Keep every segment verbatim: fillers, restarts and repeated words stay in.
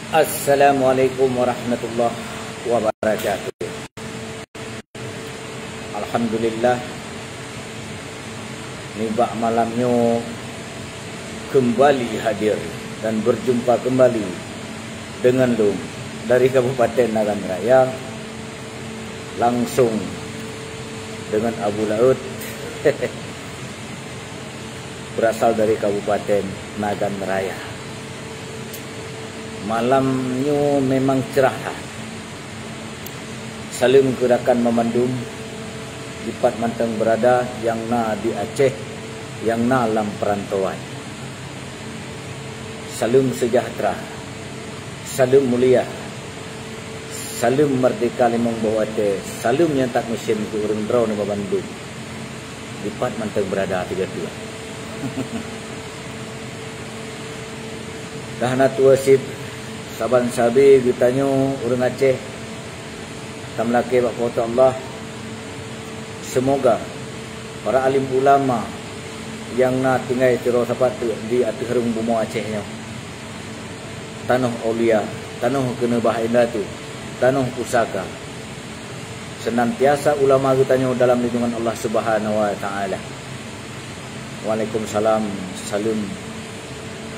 Assalamualaikum warahmatullahi wabarakatuh. Alhamdulillah, nibak malam nyoe kembali hadir dan berjumpa kembali dengan lôn dari Kabupaten Nagan Raya, langsung dengan Abu Laut. Berasal dari Kabupaten Nagan Raya. Malam nyoe memang cerah that. Saleuem keu rakan meumandum dipat mantong beurada nyang na di Aceh, nyang na lam peurantauan. Saleuem seujahteura, saleuem mulia, saleuem meurdeka limong boh watée, saleuem nyang that meusén keu ureuëng droeneuh meumandum dipat mantong beurada tiga dua. Dah na tuwoe cit, saban sabe geutanyoe ureuëng Aceh tameulakée bak Po teu Allah. Seumoga para alim ulama nyang na tinggai sidroe sapat teuk di ateueh rhueng bumoe Aceh nyoe, tanoh aulia, tanoh keuneubah indatu, tanoh pusaka, seunantiasa ulama geutanyoe dalam lindungan Allah Subhanahu wa Taala. Waalaikumsalam, saleuem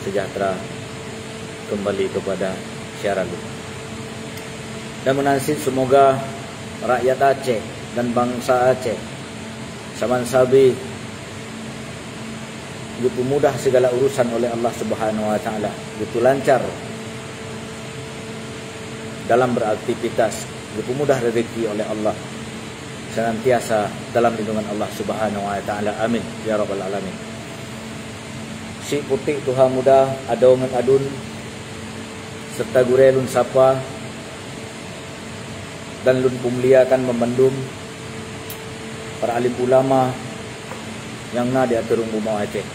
seujahteura kembali kepada syara lôn. Dan meunan cit seumoga rakyat Aceh dan bansa Aceh saban sabe geupeumudah segala urusan oleh Allah Subhanahu wa Taala, geupeulancar dalam beraktivitas, geupeumudah rezeki oleh Allah, seunantiasa dalam lindungan Allah Subhanahu wa Taala. Amin ya rabbal alamin. Syiek Putéh Tuha Muda, adoe ngon aduen, serta gurée lôn sapa dan lôn peumuliakan banmandum para alim ulama nyang na di ateueh rhueng bumoe Aceh.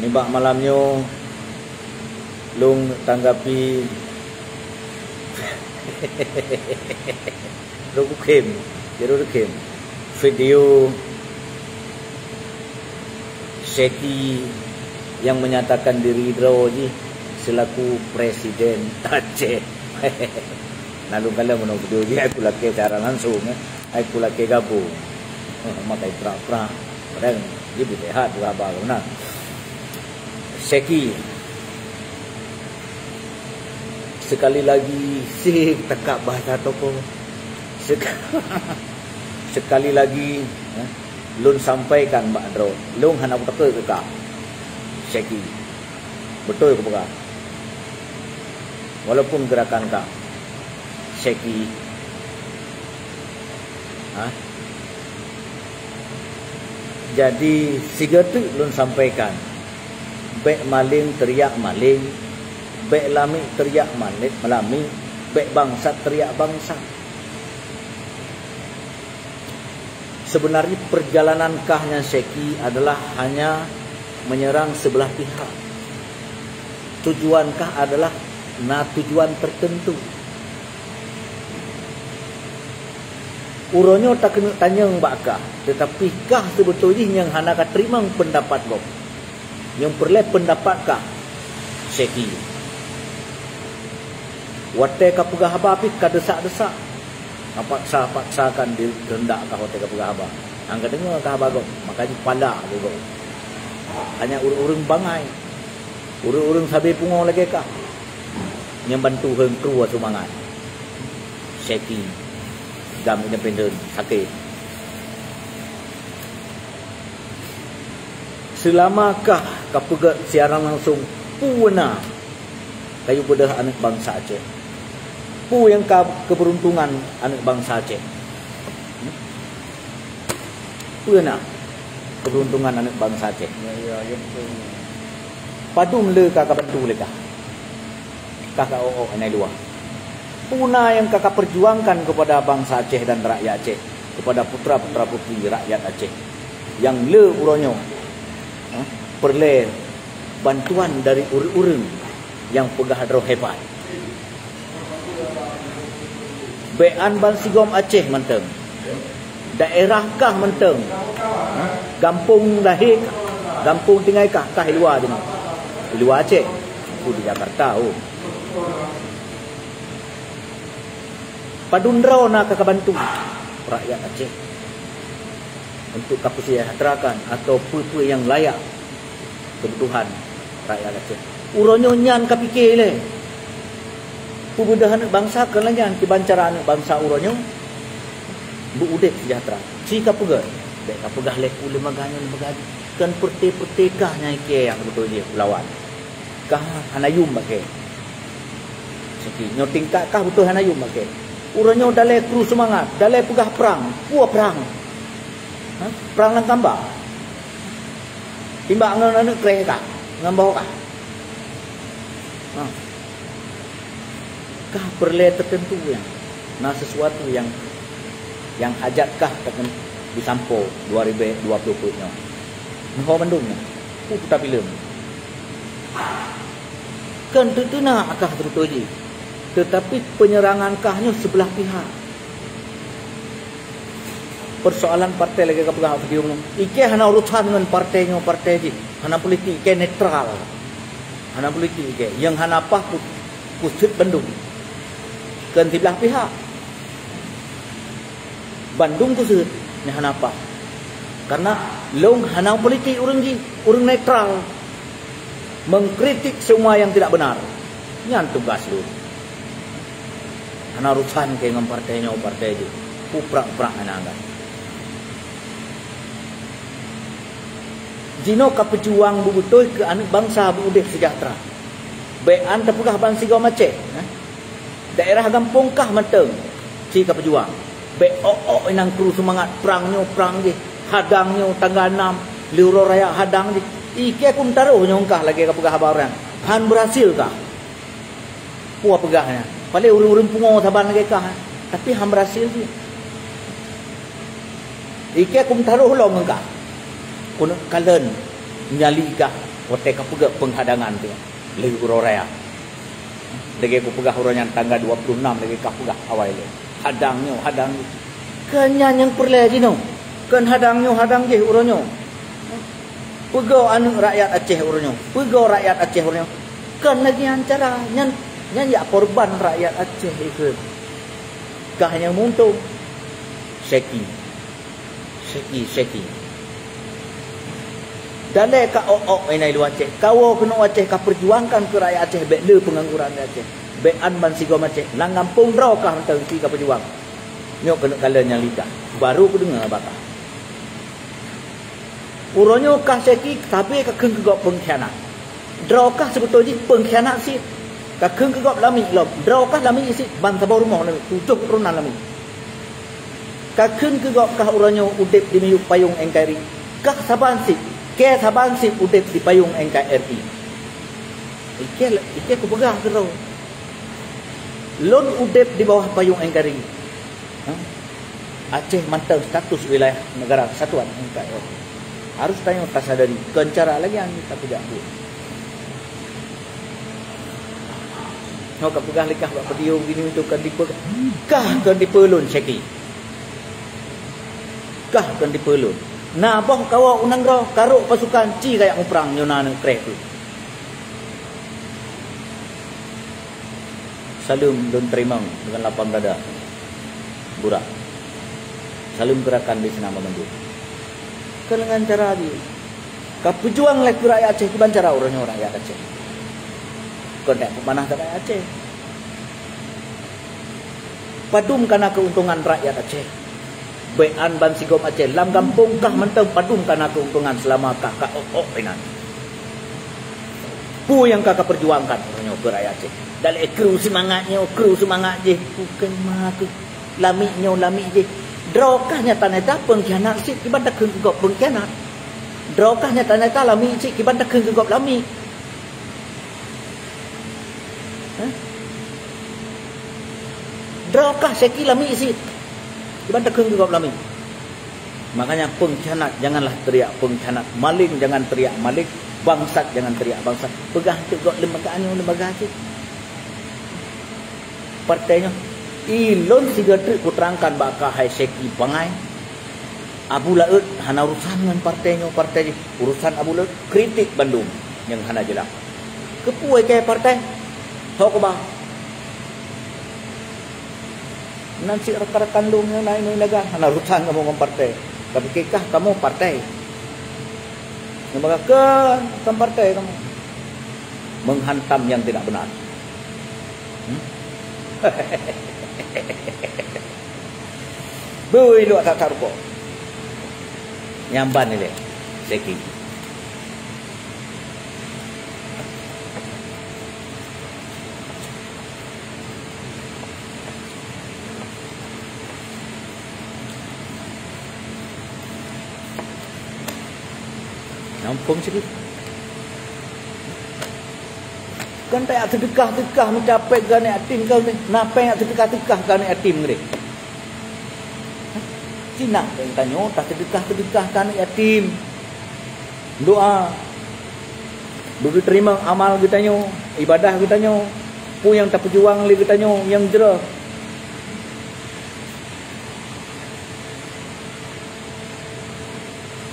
Nibak malam nyoe lôn tanggapi Rukhem, Jero Rukhem, video Syeki yang menyatakan diri droe jih selaku Presiden Aceh. Na lôn kalon meunoe video jih, ai kulakée secara langsung, eh. Ai kulakée gabong. Eh, makai prak-prak. Padahal jih beusehat, haba keunan. Syeki. Sekali lagi, sih takab bahasa toko. Sek-, sekali lagi, eh, lôn sampaikan bak droe, lôn hana kutakot keu kah, Syeki. Beutôi kupeugah. Walaupun geurakan kah, Syeki. Ha? Jadi, sigoe teuk lôn sampaikan, bék maléng teuriak maléng, bék lamiek teuriak maléng, lamiek, bék bangsat teuriak bangsat. Sebenarnya perjalanan kah nyan Syeki adalah hanya menyerang sebelah pihak. Tujuan kah adalah na tujuan tertentu. Uroe nyoe takeuneuk tanyong bak kah, teutapi kah seubeutôi jih nyang hana ka teurimong peundapat gob. Nyang peureulée peundapat kah, Syeki. Watée ka peugah haba pih ka desak-desak. Ka paksa-paksakan di keundak kah watée ka peugah haba. Nyang ka deungoe kah haba gob, maka jipalak lé gob. Hanya ureuëng-ureuëng bangai. Ureuëng-ureuëng sabe pungoe lagée kah. Nyang bantu heueng krue seumangat. Syeki. GAM independen, sakét. Seulama kah ka peugét siaran langsung, peue na kayue beudôh aneuëk bansa Aceh? Peue nyang ka keubeuruntungan aneuëk bansa Aceh? Hmm? Peue na keubeuruntungan aneuëk bansa Aceh? Ya, ya, ya, betul. Padum le ka, ka bantu lé kah? Kah ka ôk-ôk inan luwa. Peue na nyang ka, ka perjuangkan kepada bansa Aceh dan rakyat Aceh, kepada putra-putra putri rakyat Aceh nyang le uroe nyoe, eh, peureulée bantuan dari ureuëng-ureuëng nyang peugah droe hebat. Bék an bansigom Aceh mantong. Daerah kah mantong. Ha? Gampông lahé kah, gampông tinggai kah, kah i luwa deungon. I luwa Aceh. Di Jakarta, oh. Padum droe na ka kabantu rakyat Aceh untuk kapeusejahterakan atau peue-peue nyang layak keubutuhan rakyat Aceh. Uroe nyoe nyan kapike lé. Peubeudoh aneuëk bansa keu lagée nyan, kiban cara aneuëk bansa uroe nyoe beu udeb seujahtera. Ci kapeugah, bék kapeugah lé ku lembaga nyoe lembaga jih. Kon peureute-peureute kah nyang ikée nyang beutôi jih ulawan. Kah hana yum bak kée. Siki nyoe tingkat kah beutôi hana yum bak kée. Uroe nyoe dalé kru seumangat, dalé peugah prang, peue prang. Ha? Prang lam kamba. Timbak ngon aneuëk kreh kah, ngon boh kah. Ha. Kah peureulée teuteuntu nyang na sisuatu nyang, nyang hajat kah takheun disampoe dua ribu dua puluh peuet nyoe. Nyoe bandum nyoe. Peue tapileueng. Kon teuteuna kah teubeutôi jih, teutapi peunyerangan kah nyoe seubeulaih pihak. Peusoalan partai lagée kapeugah video nyoe, ikée hana urusan ngon partai nyoe partai jih, hana politik, ikée netral. Hana politik ikée, nyang hana paih pu-, puseuet bandum. Kon siblaih pihak. Bandum kuseuet nyang hana paih. Karena lôn hana politik ureuëng jih, ureuëng netral. Mengkritik semua yang tidak benar. Nyan tugas lôn. Hana urusan kée ngon partai nyoe, partai jih. Kuprak-prak hana anggap. Jinoe kapeujuang beubeutôi keu aneuëk bansa beu udeb seujahtera. Bék an tapeugah bansigom Aceh, eh. Daerah gampông kah mantong ci kapeujuang. Bék ôk-ôk inong kru seumangat prang nyoe prang jih, hadang nyoe tangga nam, lheueh uroe raya hadang jih. Ikée kum taroh nyoe kah lagée kapeugah haba ureuëng. Han beurhasil kah. Peue peugah nyan? Paleng ureuëng-ureuëng pungo saban lagée kah, tapi han beurhasil jih. Ikée kum taroh lom ngon kah. Keuneuk kalon nyali kah watée kapeugah peunghadangan tu lheueh uroe raya. Lagée kupeugah uroe nyan tangga dua puluh enam lagée kapeugah awai lé. Hadang nyoe, hadang nyoe. Kon nyan nyang peureulée jinoe. Kon hadang nyoe, hadang jih uroe nyoe. Peugah aneuëk rakyat Aceh uroe nyoe. Peugah rakyat Aceh uroe nyoe. Kon lagée nyan cara nyan, nyan jak korban rakyat Aceh ikheun. Kah nyang meuuntông. Seki. Seki, seki. Dalé ka ôk-ôk inai luwa Aceh. Kawoe keunoe Aceh kapeujuangkan keu rakyat Aceh bék le peungangguran di Aceh. Bék an bansigom Aceh. Lam gampông droe kah mantong ci kapeujuang. Nyoe keuneuk kalon nyang lika. Baru kudeungoe bak kah. Uroe nyoe kah seki sabe kakheun keu gob peungkhianat. Droe kah seubeutôi jih peungkhianat cit. Kakheun keu gob lamiet lom. Droe kah lamiet cit ban saboh rumoh lamiet. Tujoh keturunan lamiet. Kakheun keu gob kah uroe nyoe udeb di miyueb payong NKRI. Kah saban cit, kée saban cit udeb di payong NKRI. Ikée, ikée kupeugah keudroe. Lôn udeb di bawah payong NKRI. Ha? Aceh mantong status wilayah negara kesatuan NKRI. Harus tanyoe tasadari, kon cara lagée nyan tapeujak buet. Nyoe kapeugah lé kah bak video gini tu kon dipeugah. Kah kon dipeulon seki. Kah kon dipeulon. Na boh kawoe u nanggroe, karok pasukan ci kayak muprang nyoe na aneuëk kreh tu. Saleuem lôn teurimong deungon lapang dada. Burak. Saleuem keu rakan di sinan banmandum. Keu leungan cara jih. Kapeujuang lé keu rakyat Aceh kiban cara uroe nyoe rakyat Aceh. Kon dak peumanah rakyat Aceh. Padum kana keuntungan rakyat Aceh. Bék an bansigom Aceh lam gampông kah mantong padum kana keuntungan seulama kah ka ôk-ôk inan. Peue nyang ka kapeujuangkan uroe nyoe keu rakyat Aceh? Dalé kru seumangat nyoe, kru seumangat jih. Bukon ma keuh lamiet nyoe, lamiet jih. Droe kah nyata-nyata peungkhianat cit kiban takheun keu gob peungkhianat. Droe kah nyata-nyata lamiet cit kiban takheun keu gob lamiet. Hah? Droe kah seki lamiet cit kiban takheun keu gob lamiet. Makanya peungkhianat janganlah teriak peungkhianat, maling jangan teriak maling, bangsat jangan teriak bangsat. Peugah teuk gob lembaga nyoe lembaga cit. Partai nyoe. Ilôn sigoe treuk kuterangkan bak kah hai seki bangai. Abu Laôt hana urusan ngon partai nyoe partai jih. Urusan Abu Laôt kritik bandum nyang hana jeulaih. Keupeue keu partai? Ho kuba. Nan cit rakan-rakan lôn nyang na inong dagang, hana urusan kamoe ngon partai. Tapi keu kah kamoe partai. Nyang bagakeue kon partai kamoe. Menghantam yang tidak benar. Hmm? Bui luak that-that rukok. Nyang ban ilée. Seki. Nyang phon sikit. Kan tajak seudeukah-seudeukah meucapée keu aneuk yatim keu ni. Na péng jak seudeukah-seudeukah keu aneuk yatim keu ni. Cina péng tanyoe taseudeukah-seudeukah keu aneuk yatim. Doa. Beugeuteurima amal geutanyoe, ibadah geutanyoe, peue nyang tapeujuang lé geutanyoe nyang jroh.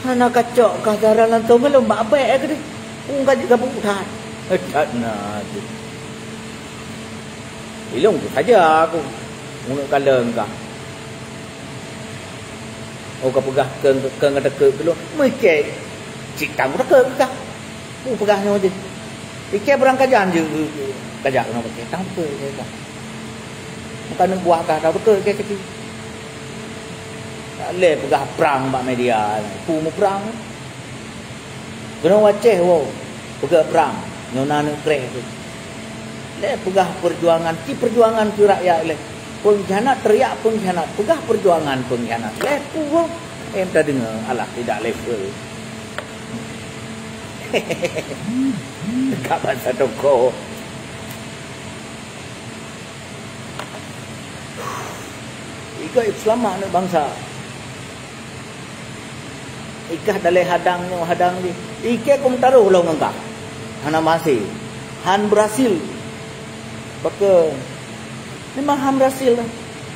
Hana kacok kah cara langsông ngon lôn bak abék eh keudeh. Ung ka jeuet gabuk that. Eh, that na tu. Ilông tu saja aku. Uneuk kaleng kah. Oh, ka peugah keu, keu ngeuteukeuk keu lôn. Meucék. Cit tang teukeuk kah. Peue peugah nyoe jih? Ikei beurangkajan jeuet kajak keunoe pakai tang beutôi keu kah. Bukan aneuk buah kah tang beutôi keu caki. Tak lé peugah prang bak media. Peue muprang? Keunoe u Aceh woe peugah prang. Nyoe na aneuk kreh tu. Lé peugah perjuangan, ci perjuangan keu rakyat lé. Pengkhianat teriak pengkhianat, peugah perjuangan pengkhianat. Lé peue? Em tadeungoe, alah tidak level. Ka bansa toko. Ikei seulamat aneuk bansa. Ikah dalai hadang nyoe hadang jih. Ikei kum taroh lom ngon kah. Hana maséh. Han beurhasil. Baka memang han beurhasil lah.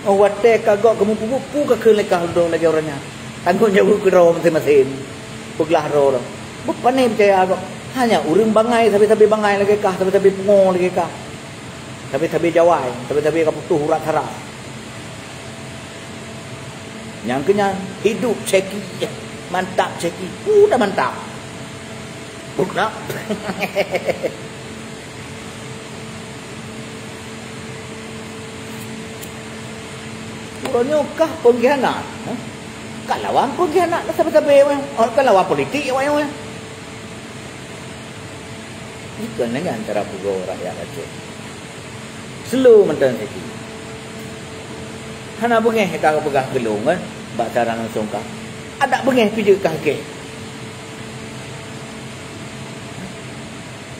Oh, watée ka gok keumu peubuet, peue ka kheun lé kah lagée ureuëng nyan. Tanggong jaweueb keudroe maséng-maséng. Peuglah droe. Beupané peucaya gok. Hanya ureuëng bangai sabe-sabe bangai lagée kah, sabe-sabe pungo lagée kah. Sabe-sabe jawai, sabe-sabe ka putôh urat sara. Nyang keu nyan hidup Syeki. Mantap Syeki. Udah mantap. Budak. Uroe nyoe kah pengkhianat? Hah? Ka lawan pengkhianat lah sabe-sabe weh. Oh, ka lawan politik weh. Dikeue nyan cara pugoe rakyat Aceh. Slow mantong Syeki. Hana beungéh ka peugah keu lôn kan, bak cara langsông kah. Adak beungéh pijeuet kah keu.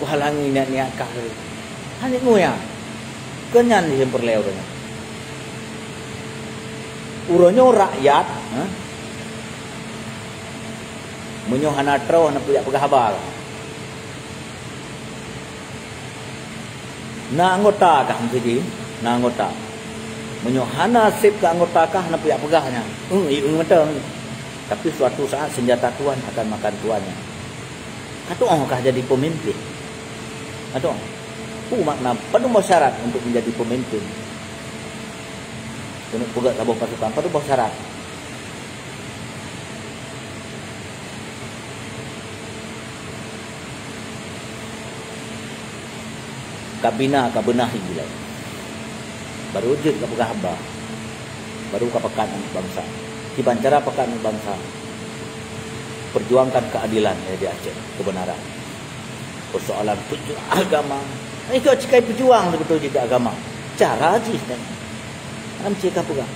Kuhalangi niat-niat kah. Hana nguya. Keu nyan jih peureulée uroe nyoe. Uroe nyoe rakyat, ha? Meunyoe hana troh, hana peue jak peugah haba. Na anggota kah meukeujih? Na anggota. Meunyoe hana seb keu anggota kah, hana peue jak peugah nyan. Eng, eng mantong. Tapi suatu saat senjata Tuhan akan makan tuannya. Ka tu'oh kah jadi pemimpin? Ka tu'oh. Peue makna padum boh syarat untuk menjadi pemimpin? Keuneuk peugöt saboh pasukan, padum boh syarat? Ka bina, ka beunahi lé. Baru jeuet ka peugah haba. Baru ka pakat aneuk bansa. Kiban cara pakat aneuk bansa. Perjuangkan keadilan ya di Aceh, kebenaran. Persoalan peju-, agama. Itu cikai pejuang sebetul juga agama. Cara jih kan. Am cika peugah.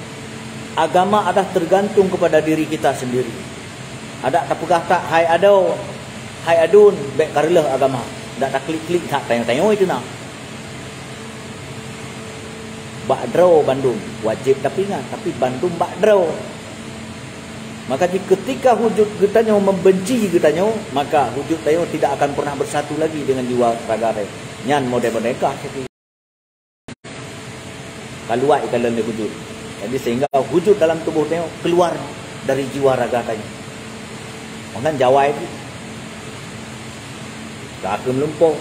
Agama adalah tergantung kepada diri kita sendiri. Adak tapeugah that, "Hai adoe, hai aduen," bék kareuleuh agama. Dak taklik-klik that tanyoe-tanyoe itu na. Bak droe bandum wajéb tapeuingat, tapi bandum bak droe. Maka jih ketika wujud geutanyoe membenci geutanyoe, maka wujud tanyoe tidak akan pernah bersatu lagi dengan jiwa raga tanyoe. Nyan model-model kah. Ka luwat ikalon lé wujud. Jadi sehingga wujud dalam tuboh tanyoe keluar dari jiwa raga tanyoe. Maka jawai tu. Ka keumeulumpoe.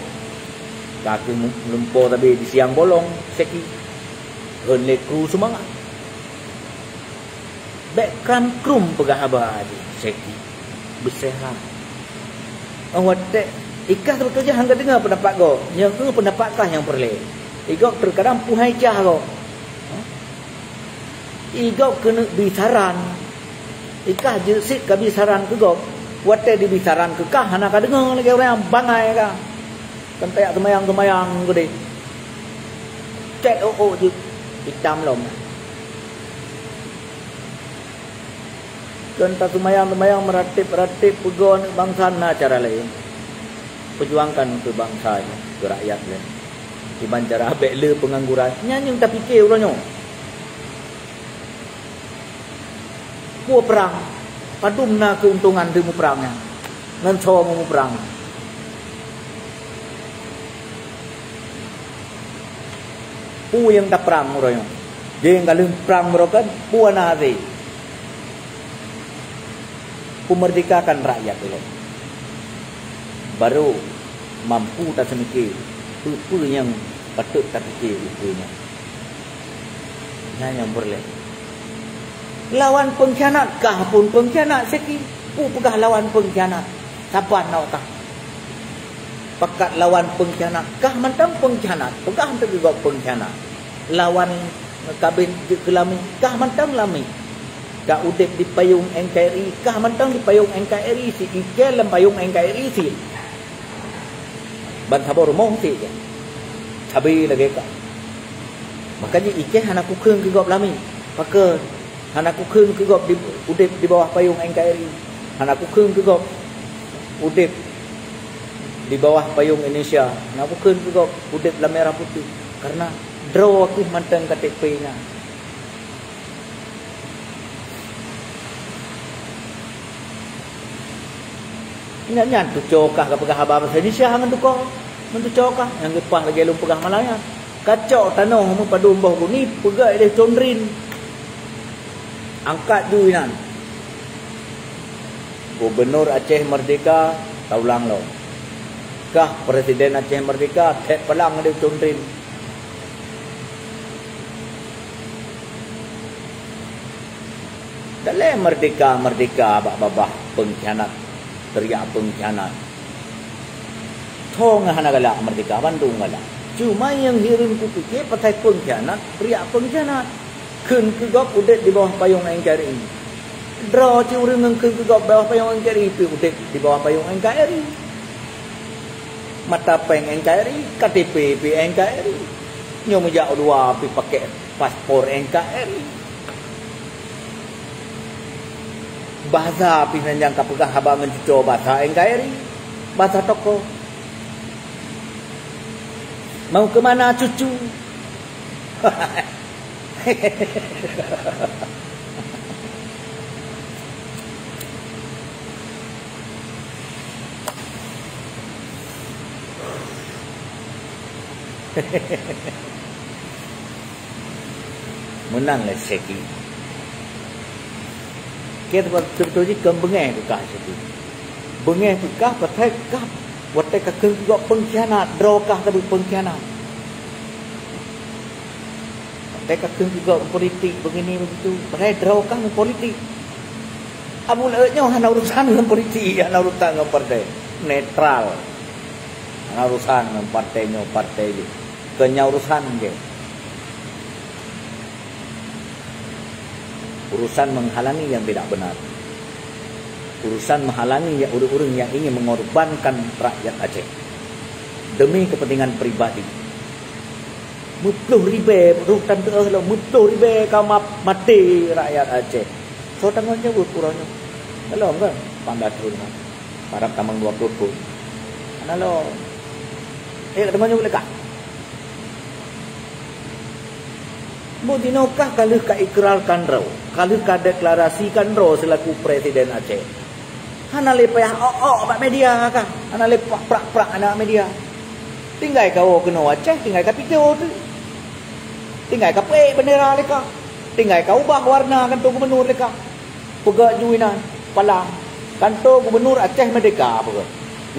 Ka kheueh lumpo sabe di siang bolong, Seki. Hon lé kru seumangat. Bék kram-krum peugah haba jih, Seki. Beuseuhat. Oh, watée ikah seubeutôi jih hana deungoe peundapat gob. Nyang keu peundapat kah nyang peureulée. Igob teukadang puhai cah gob. Igob keuneuk bi saran. Ikah jeuet sit ka bi saran keu gob. Watée dibi saran keu kah hana ka deungoe lagée ureuëng bangai kah. Kan tajak seumayang-seumayang keudeh. Cét ôk-ôk jeuet itam lom. Kön taseumayang-seumayang meuratéb-ratéb peugoe aneuëk bansa na cara laén. Peujuangkan keu bansa nyoe, keu rakyat nyoe. Kiban cara bék le peungangguran. Nyan nyang tapike uroe nyoe. Peue prang? Padum na keuntongan di muprang nyan? Ngon soe meumuprang? Peue nyang taprang uroe nyoe? Jih ka lheueh prang meurokon, peue na hasé? Peumeurdekakan rakyat ilée. Barô mampu taseumiké peue-peue nyang patôt tapike ukeue nyan. Nyan nyang peureulée. Lawan peungkhianat kah pun peungkhianat, Seki. Peue peugah lawan peungkhianat? Saban awak kah. Pakat lawan peungkhianat, kah mantong peungkhianat. Peugah teuh keu gob peungkhianat. Lawan kabin jeuet keu lami, kah mantong lami. Ka udeb di payong N K R I, kah mantong di payong N K R I, si Ike lam payong N K R I si. Ban saboh rumoh si je. Sabe lagée ka. Maka jih Ike hana kukheun keu gob lami. Pakon? Hana kukheun keu gob di, udeb di bawah payong N K R I. Hana kukheun keu gob udeb di bawah payong Indonesia. Hana kukheun keu gob udeb lam merah putih. Karena droe kheueh mantong K T P nyan. Ingat nyan, tucoe kah ka peugah haba bahasa Indonesia ngon tukoe. Ngon tucoe kah, nyang leupah lagée lôn peugah malam nyan. Kacok tanoh meupadum boh guni, peugah ilée condrin. Angkat ju inan. Gubernur Aceh Merdeka, taulang lom. Kah Presiden Aceh Merdeka, thép palang ilée condrin. Dalée merdeka-merdeka bak babah peungkhianat, teriak peungkhianat. Tho ngon hana galak merdeka, bandum galak. Cuma nyang hireuen kupike pasai peungkhianat, teriak peungkhianat. Kheun keu gob udeb di bawah payong N K R I. Droe cit ureuëng ngon kheun keu gob bawah payong N K R I pih udeb di bawah payong N K R I. Mata péng N K R I, K T P pih N K R I. Nyoe meujak u luwa pih pakai paspor N K R I. Bahasa pih nyang ka peugah haba ngon cucoe bahasa N K R I. Bahasa toko. Mau ke mana cucu? Meunang lé Seki. Keu beutôi jih keu beungéh keu kah Seki. Beungéh keu kah, pasai kah watée ka kheun keu gob peungkhianat, droe kah ka beuet peungkhianat. Watée ka kheun keu gob politik begini begitu, padahai droe kah ngon politik. Abu Laôt nyoe hana urusan ngon politik, hana urusan ngon partai. Netral. Hana urusan ngon partai nyoe, partai jih. Keu nyan urusan jih. Urusan menghalangi yang tidak benar. Urusan menghalangi ya ureuëng-ureuëng yang ingin mengorbankan rakyat Aceh demi kepentingan pribadi. Meuploh ribée, roh tan teuh lom, meuploh ribée ka ma-, maté rakyat Aceh. Soe tanggong jaweueb uroe nyoe? Lom kan? Lapan belas thon kan? Harab tamong dua puluh thon. Hana lom. Eh, tanggong jaweueb lé kah? Bujinoe kah ka lheueh ka ikrarkan droe, ka lheueh ka deklarasikan droe selaku Presiden Aceh. Hana lé payah ok-ok bak media kah? Hana lé prak-prak aneuk media. Tinggai ka woe keunoe Aceh, tinggai ka picôh teuh. Tinggai ka peuék bendera lé kah. Tinggai ka ubah warna kantô gubernur lé kah. Peugah ju inan, palang. Kantô gubernur Aceh Merdeka peugah.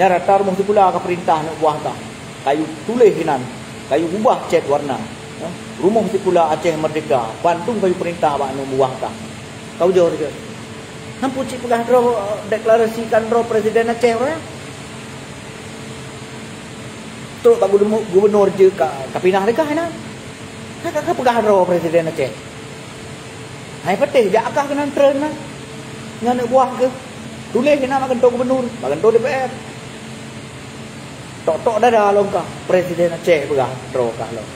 Nyan rata rumoh sikula ka peurintah aneuk buah kah. Kayue tuléh inan, kayue ubah cét warna. Ya. Rumoh sikula Aceh Merdeka, bandum kayue peurintah bak aneuk buah kah. Kayue jok sigoe. Nampu cit peugah droe, deklarasikan droe Presiden Aceh uroe nyan? Trok bak gubernur, gubernur jeuet ka, ka pinah lé kah inan. Ka, ka, ka peugah droe Presiden Aceh. Hai patéh jak kah keunan treun na. Ngon aneuk buah keuh. Tuléh keunan bak kantô gubernur, bak kantô D P R. Tok-tok dada lom kah, Presiden Aceh peugah droe kah lom.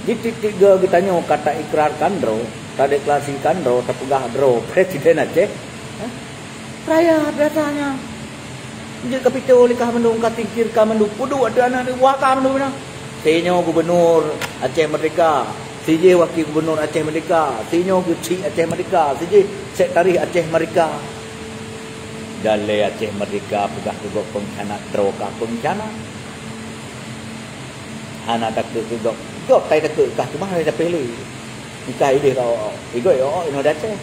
Di tieb-tieb geutanyoe ka taikrarkan droe, tadeklarasikan droe, tapeugah droe Presiden Aceh. Hah? Rakyat biasanya. Jeuet ka pito lé kah mandum, ka tingkir kah mandum, peuduek ateueh aneuk buah kah mandum na. Sinyoe gubernur Aceh Merdeka, sijih wakil gubernur Aceh Merdeka, sinyoe geuchik Aceh Merdeka, sijih sekretaris Aceh Merdeka. Dalé Aceh Merdeka peugah keu gob pengkhianat, droe kah pengkhianat. Hana takheun keu gob. Gob tai takheun kah, teuma hana tapilih. Engkai ideh ka o-, igoe o-, inoe di Aceh.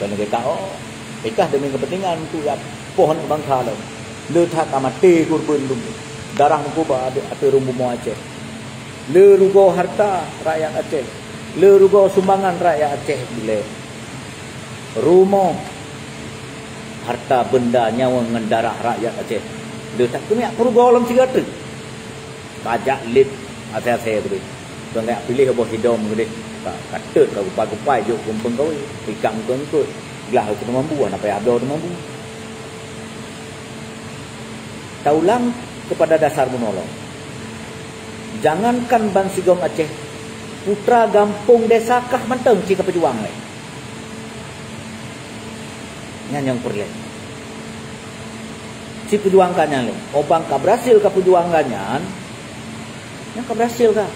Keuneuk ka o-, ikah demi kepentingan untuk jak poh aneuk bansa lom. Le that ka maté korban lom. Darah meukuba ateueh, ateueh rhueng bumoe Aceh. Le rugoe harta rakyat Aceh. Le rugoe sumbangan rakyat Aceh bulèe. Rumoh, harta benda, nyawöng ngon darah rakyat Aceh. Le that keuneuk peurugoe lom sigoe teuk. Ka jak lét asèe-asèe teuh. Keuneuk piléh boh sidom keudeh. Ka, ka teut ka gupai-gupai jok keu peungkawé. Ikah eungkôt-eungkôt. Glah keu teumambu, hana payah bloe teumambu. Taulang keupada dasar bunoe lom. Jangankan bansigom Aceh, putra gampông desa kah mantong ci ka peujuang lé. Nyan nyang peureulèe. Ci peujuang ka nyan lé. Obang ka berhasil ka peujuang ka nyan, nyan ka berhasil ka.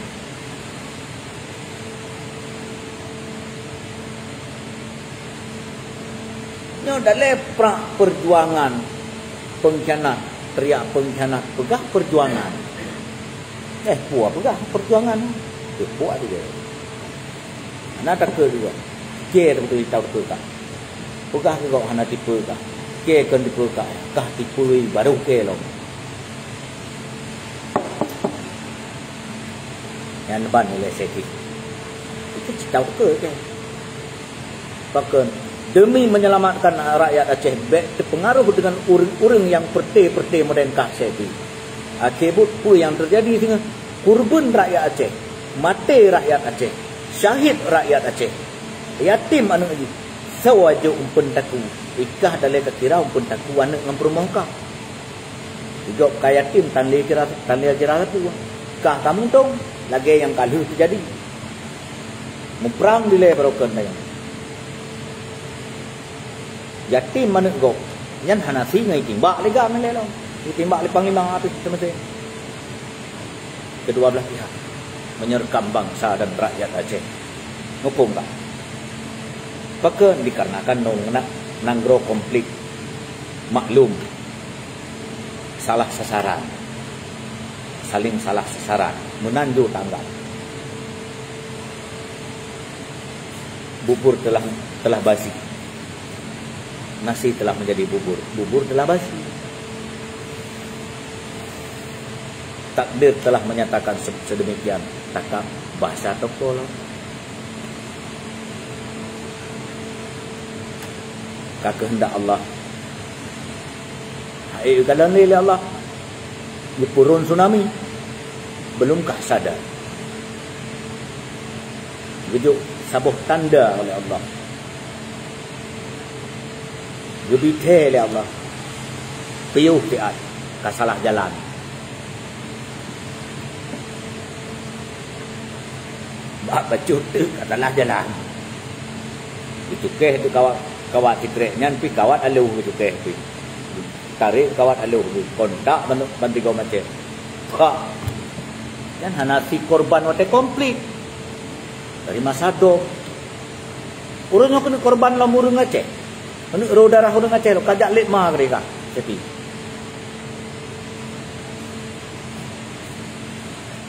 Nyoe dalé prak peujuangan pengkhianat, teriak pengkhianat, peugah peujuangan. Eh, peue peugah peujuangan? Teupeue juga. Hana takheun juga. Keu beutôi tau takheun kah. Peugah keu gob hana tipe kah. Keu kon tipe kah. Kah tipe baru keu lom. Nyan ban ilèe Seti. Itu cit tau takheun kah. Pakon, demi menyelamatkan rakyat Aceh, bèk teupeungaruh deungon ureueng-ureueng nyang peureute-peureute model kah Seti. Akhé buet peue nyang teujadi singoh? Kurban rakyat Aceh, maté rakyat Aceh, syahid rakyat Aceh, yatim aneuk jih. Soe jok umpeuen takue? Ikah dalé ka kira umpeuen takue aneuk ngon peurumoh kah. Di gob ka yatim, tan lé kira, tan lé kira takue. Kah ka mantong, lagèe nyang ka lheueh teujadi. Muprang dilèe barokon tanyoe. Yatim aneuk gob, nyan hana sie ngon jitimbak lé gam ilèe lom. Jitimbak lé panglima pih teumeusen. Kedua belah pihak menyerkam bangsa dan rakyat Aceh. Muphom kah? Pakon? Dikarenakan nanggroe konflik, maklum, salah sasaran, saling salah sasaran, meunan jeuet tanggap. Bubur telah, telah basi. Nasi telah menjadi bubur. Bubur telah basi. Takdir telah menyatakan se-, sedemikian. Takab bahasa toko lah. Ka keuheundak Allah. Hai, ka lé lé Allah. Geupeuron tsunami. Belumkah sadar. Geujok saboh tanda oleh Allah. Geubithèe lé Allah. Piôh siat ka salah jalan. Bak bacut teuk ka salah jalan. Geucukéh teuk kawat, kawat sikrek nyan pih kawat aloh geucukéh pih. Tarek kawat aloh geuh, kontak ban, ban tiga macam. Pak. Nyan hana sie korban watèe konflik. Dari masa dom. Ureueng nyoe keuneuk korban lom ureueng Aceh. Keuneuk rô darah ureueng Aceh lom, ka jak lét ma keudéh ka. Sepi.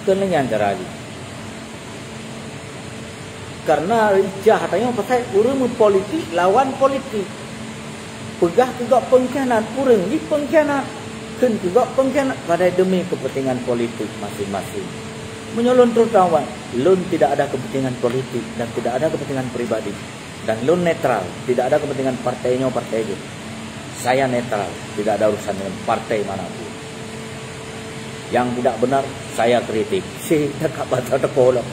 Keuneuk nyan cara jih. Karena ijah tanyoe pasai ureueng meupolitik lawan politik. Peugah keu gob peungkhianat, ureuëng jih peungkhianat. Kheun keu gob peungkhianat padahai demi kepentingan politik masing-masing. Meunyoe lôn terutama, lôn tidak ada kepentingan politik dan tidak ada kepentingan pribadi. Dan lôn netral, tidak ada kepentingan partai nyoe, partai jih. Saya netral, tidak ada urusan dengan partai manapun. Yang tidak benar, saya kritik. Si, takab basa teuko lom.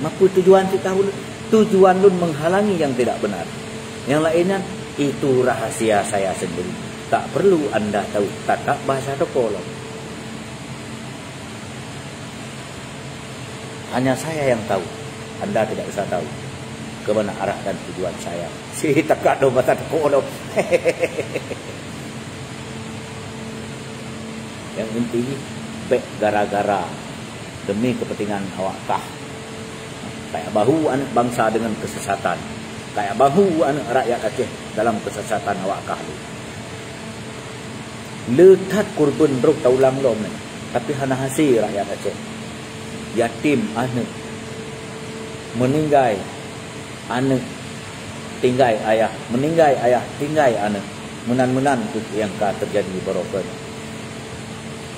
Mapeue tujuan cit tahu lôn? Tujuan lôn menghalangi yang tidak benar. Yang lainnya, itu rahasia saya sendiri. Tak perlu anda tahu. Takab basa teuko lom. Hanya saya yang tahu. Anda tidak usah tahu ke mana arah dan tujuan saya. Si, takab dong mata teuko dong. Yang inti, bèk gara-gara demi kepentingan awak kah. Kayak bahu aneuk bangsa dengan kesesatan. Kayak bahu aneuk rakyat Aceh dalam kesesatan awak kah lé. Le that kurban rôh taulang lom nyan, tapi hana hase rakyat Aceh. Yatim aneuk, meuninggai aneuk, tinggai ayah, meuninggai ayah, tinggai aneuk. Meunan-meunan kheueh nyang ka teujadi baroe nyoe.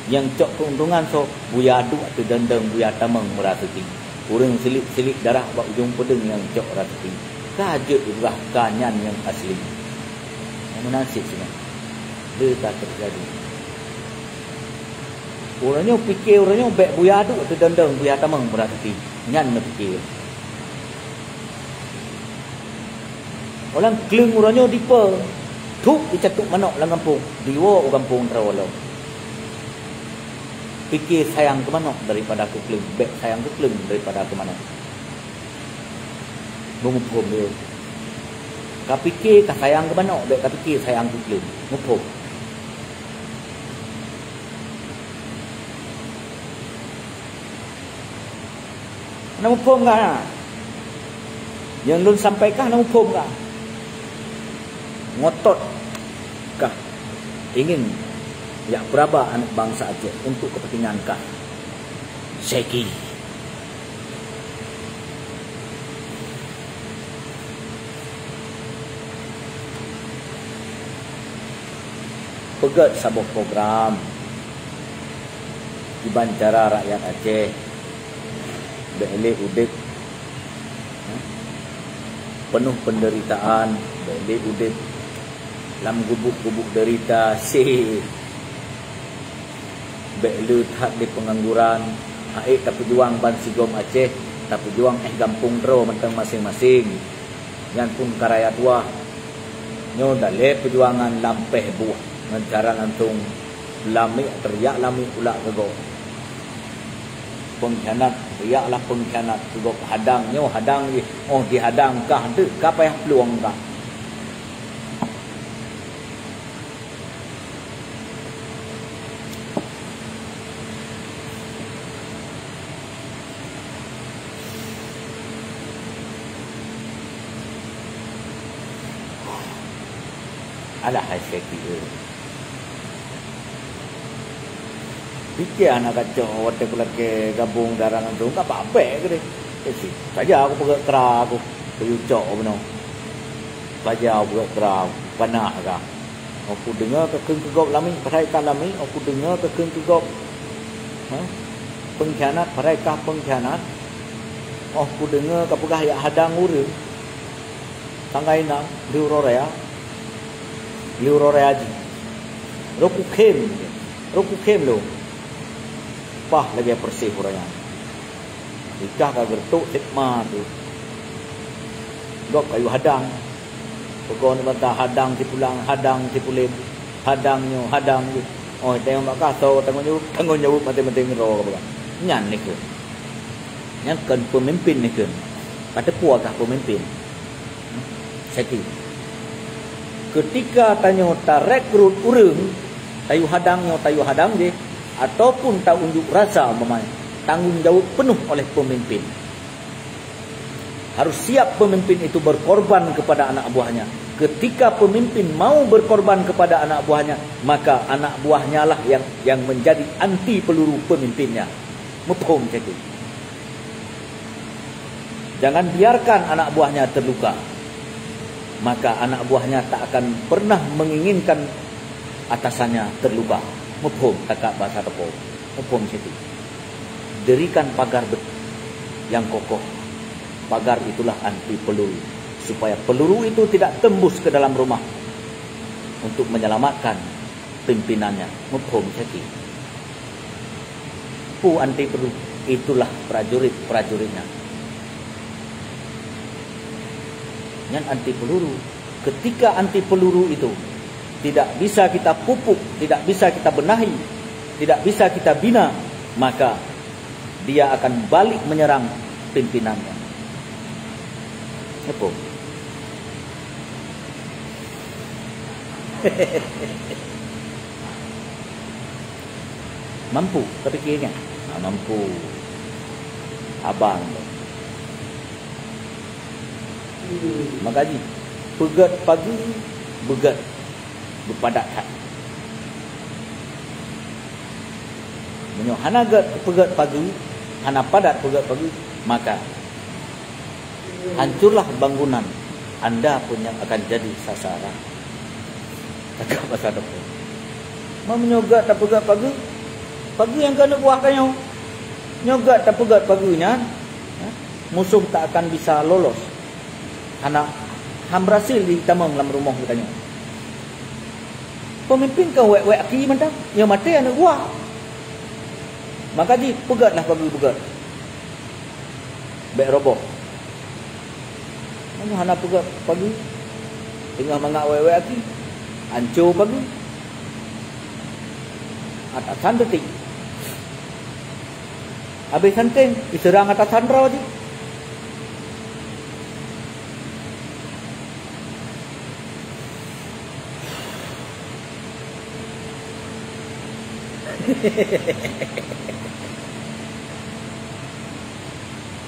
Nyang cok keuntungan soe? Buya duek ateueh dendeng, buya tamong meuraseuki. Ureuëng silik-silik darah bak ujong peudeueng nyang cok raseuki. Ka jeuet ribah ka nyan nyang asli. Nyang meunan cit singoh. Le ka teujadi. Uroe nyoe pike, uroe nyoe bèk buya duek ateueh dendeng, buya tamong meuraseuki. Nyan neupike. Ulang kleueng uroe nyoe dipe, thôk jicatok manok lam gampông, diwoe u gampông droe lom. Pike sayang keu manok daripada keu kleueng, bèk sayang keu kleueng daripada keu manok. Meumuphom lé. Ka pike ka sayang keu manok, bèk ka pike sayang keu kleueng. Muphom. Na muphom kah? Nyang lôn sampaikan na muphom kah? Ngotot kah ingin jak peuraba aneuk bansa Aceh untuk kepentingan kah? Seki. Peugét saboh program kiban cara rakyat Aceh bék lé udép peunoh peundeuritaan, bék lé udép lam gubuk-gubuk deurita, si bék lé that di peungangguran, ha'ék tapeujuang bansigom Aceh, tapeujuang éh gampông droe mantong maséng-maséng. Nyan pun ka raya tuwah. Nyoe dalé peujuangan lampéh buet ngon cara langsông lamiek, teuriak lamiek pula keu gob. Peungkhianat, riaklah peungkhianat keu gob, hadang nyoe, hadang jih, óh jihadang kah, deuek ka payah plueng kah. Alah hai Seki, eh. Pike hana kacok watée kulakée gabong dara ngon Tuhan, ka babék keudeh. Eh, si, saja aku peugét kra aku, kayue cok bunoe. Saja aku peugét kra, panak ka. Aku deungoe kakheun keu gob lamiek, padahai ka lamiek, aku deungoe kakheun keu gob, ha? Peungkhianat, padahai ka peungkhianat. Óh kudeungoe kapeugah jak hadang ureuëng, tanggai na, di uroe raya, di uroe raya jih. Roh kukhem, roh kukhem lôn. Pah lagée peureséh uroe nyan. Ikah ka geureutok sép ma tu. Gob kayue hadang. Peugon bata hadang sipulang, hadang sipulen, hadang nyoe, hadang jih. Oh, teurimong bak kah, soe tanggong jaweueb, tanggong jaweueb maté-maté ngeuro ka peugah. Nyan neukheun. Nyan kon peumimpin neukheun. Ka teupeue kah peumimpin? Seki. Keutika tanyoe tarekrut ureuëng, tayue hadang nyoe, tayue hadang jih, ataupun taunjuk rasa umpamanya, tanggong jaweueb peunoh oleh peumimpin. Harus siap pemimpin itu berkorban kepada anak buahnya. Ketika pemimpin mau berkorban kepada anak buahnya, maka anak buahnya lah yang, yang menjadi anti peluru pemimpinnya. Muphom cit? Jangan biarkan anak buahnya terluka. maka anak buahnya tak akan pernah menginginkan atasannya terluka. Muphom, takat basa teuko. Muphom situ. Dirikan pagar bet-, yang kokoh. Pagar itulah anti peluru, supaya peluru itu tidak tembus ke dalam rumah untuk menyelamatkan pimpinannya. Muphom situ. Peue anti peluru? Itulah prajurit-prajuritnya. Nyan anti peluru. Ketika anti peluru itu tidak bisa kita pupuk, tidak bisa kita benahi, tidak bisa kita bina, maka dia akan balik menyerang pimpinannya. Apa? Mampu, tapi kira, ha, mampu. Abang tu. Maka jih, peugét pageue, beugét, beupadat that. Meunyoe hana gét peugét pageue, hana padat peugét pageue, maka hancurlah bangunan anda pun yang akan jadi sasaran. Cakap pasal depan. Meunyoe gét tapeugét pageue, pageue nyang keuneuk buah tanyoe. Nyoe gét tapeugét pageue nyan, ha, musoh tak akan bisa lolos. Hana, han berhasil jitamong lam rumoh geutanyoe. Peumimpin ka wék-wék aki mantong, nyoe maté aneuk buah. Maka jih peugétlah pageue beugét. Bék roboh. Meunyoe hana peugét pageue, teungoh mangat wék-wék aki, anco pageue. Atasan teuti. Habéh santeng, diseurang atasan droe jih.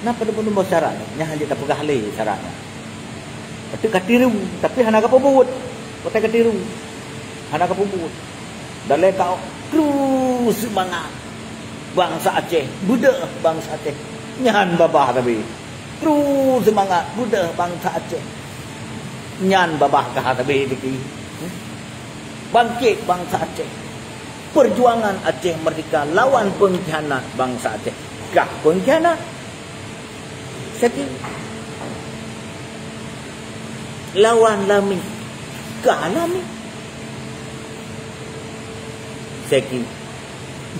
Na padub-padub syarat nyan, nyan hana tapeugah lé syarat nyan. Patut ka tiru, tapi hana kapeubuet. Watèe ka tiru, hana kapeubuet. Dalé ka, "Terus seumangat, bansa Aceh! Beudôh, bansa Aceh!" Nyan babah sabe. "Terus seumangat, beudôh, bansa Aceh!" Nyan babah kah sabe teuki. Bangkit bansa Aceh. Perjuangan Aceh Merdeka lawan pengkhianat bansa Aceh. Kah pengkhianat? Seki. Lawan lami. Kah lami. Seki.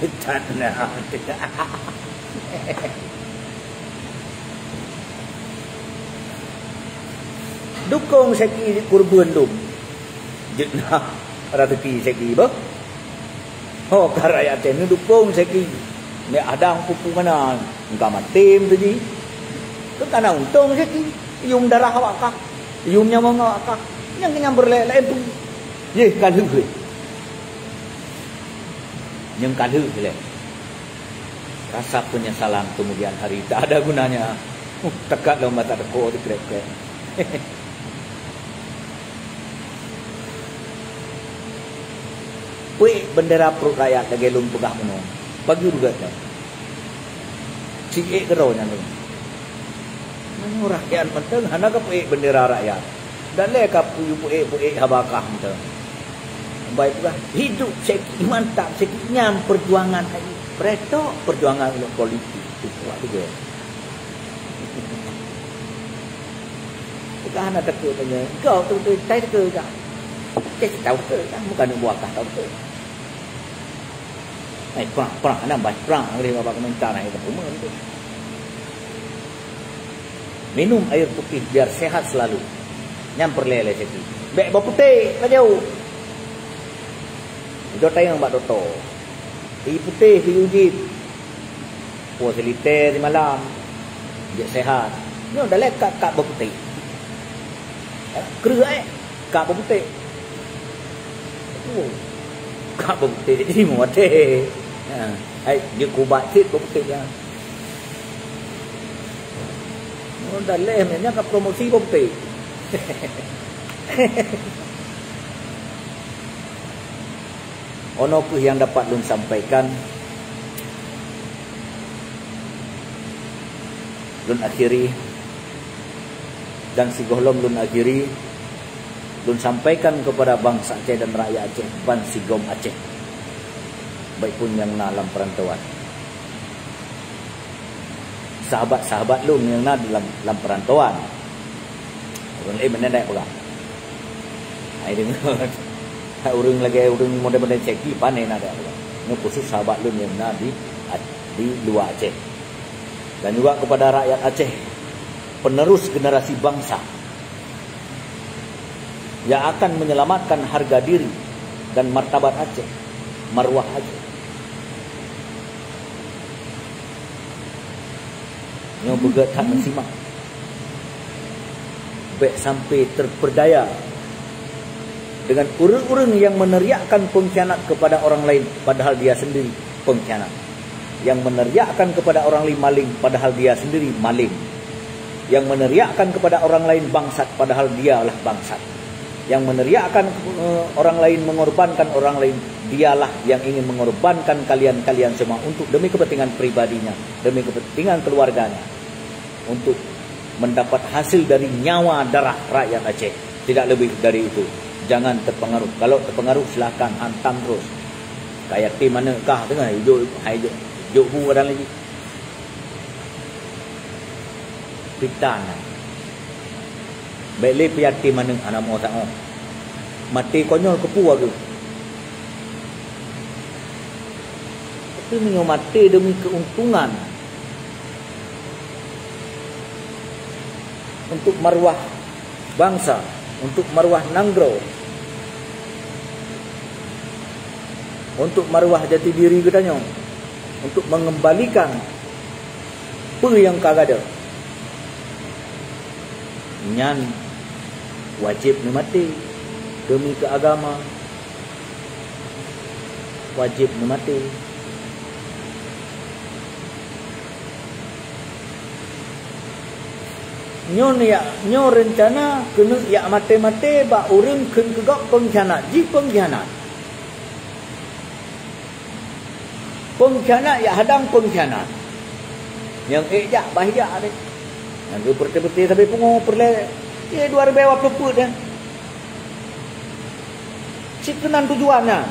Betat na. Dukung Seki kurban dum. Jeuet na rezeki Seki bah. Ho ka rakyat Aceh neudukong Seki. Nek adang pupu mana, engka maté meutuji. Keu kana untông Seki. Yuem darah awak kah. Yuem nyawöng awak kah. Nyang kenyang beureulék laén tu. Yeh ka lheueh. Nyang ka lheueh lé. Rasa penyesalan kemudian hari tak ada gunanya. Uh, tekat lom mata teko dikrek-krek. Peuék bendera pruet rakyat lagèe lôn peugah bunoe. Pageue beugét nyoe. Siék keudroe nyan lôn. Meunyoe rakyat mantong hana kapeuék bendera rakyat. Dalé kapeuék-peuék haba kah mantong. Baik peugah, hidup Seki, mantap Seki, nyan perjuangan hai. Pretok perjuangan untuk politik. Itu kuat juga. Bukan hana takut tanya. Kau tu, tu, tai takut kah? Cek tahu takut kah? Bukan buah kah tahu takut. Eh, perang, perang, hana bah perang. Boleh bapak komentar, nah, itu pun tu. Minum air putih biar sehat selalu. Nyan peureulèe lé Seki. Bèk bak putéh laju. Ujoe tayang bak doto. Ié putéh, ié ujeuen. Puwoe silitée simalam. Jeuet sehat. Nyoe dalé kak-kak bak putéh. Kreueh, eh. Kak bak putéh. Oh. Kak bak putéh jih meuwatée. Ha. Hai, jeuet kubat cit bak putéh nyan. Oh, dalé nyan ka promosi bak putéh. Ono kheueh nyang dapat lôn sampaikan. Lôn akhiri dan sigohlom lôn akhiri, Lôn sampaikan kepada bansa Aceh dan rakyat Aceh ban sigom Aceh, baik pun nyang na lam perantauan. Sahabat-sahabat lôn nyang na di lam, lam perantauan. Ureuëng laén meunan dak peugah. Hai deungon. Hai ureuëng lagée ureuëng model-model Syeki pane na dak peugah. Nyoe khusus sahabat lôn nyang na di, di luwa Aceh. Dan juga kepada rakyat Aceh, penerus generasi bangsa yang akan menyelamatkan harga diri dan martabat Aceh, marwah Aceh. Nyoe beugét that meusimak. Bék sampai terperdaya dengan ureuëng-ureuëng yang meneriakkan pengkhianat kepada orang lain padahal dia sendiri pengkhianat. Yang meneriakkan kepada orang lain maling padahal dia sendiri maling. Yang meneriakkan kepada orang lain bangsat padahal dialah bangsat. Yang meneriakkan, eh, orang lain mengorbankan orang lain, dialah yang ingin mengorbankan kalian-kalian semua untuk demi kepentingan pribadinya, demi kepentingan keluarganya, untuk mendapat hasil dari nyawa darah rakyat Aceh. Tidak lebih dari itu. Jangan terpengaruh. Kalau terpengaruh, silahkan hantam terus. Kaya tim aneuk kah teungoh, jok, hai jok, jok bu kadang lagi. Fitnah. Bék lé piaté manök hana meuoh saoh. Maté konyol keupeue geuh. Tapi meunyoe maté demi keuntungan, untuk maruah bansa, untuk maruah nanggroe, untuk maruah jati diri geutanyoe, untuk mengembalikan peue nyang ka gadôh, nyan wajéb neumaté demi keu agama. Wajéb neumaté. Nyoe jak, nyoe reuncana keuneuk jak maté-maté bak ureuëng kheun keu gob pengkhianat, jih pengkhianat. Pengkhianat jak hadang pengkhianat. Nyang ék jak, bah jak deh. Nyang geupeureuté-peureté sabe pungo peureulée, ye dua ribée dua ploh peuet deh. Cit keunan tujuan nyan.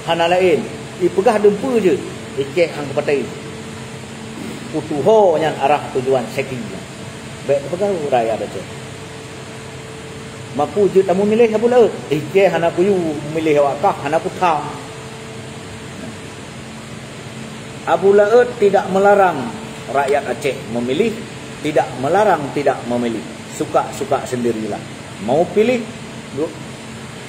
Hana laén, ipeugah deumpeue jeuet, ikeh hang keupatéi. Peutuho nyan arah tujuan Syeki nyan. Bék teupeugah rakyat Aceh. Mapu jeuet tamu miléh Abu Laôt, ikeh hana peuyue miléh awak kah, hana peutham. Abu Laôt tidak melarang rakyat Aceh memilih, tidak melarang tidak memilih. Suka-suka sendirilah. Mau pilih du-,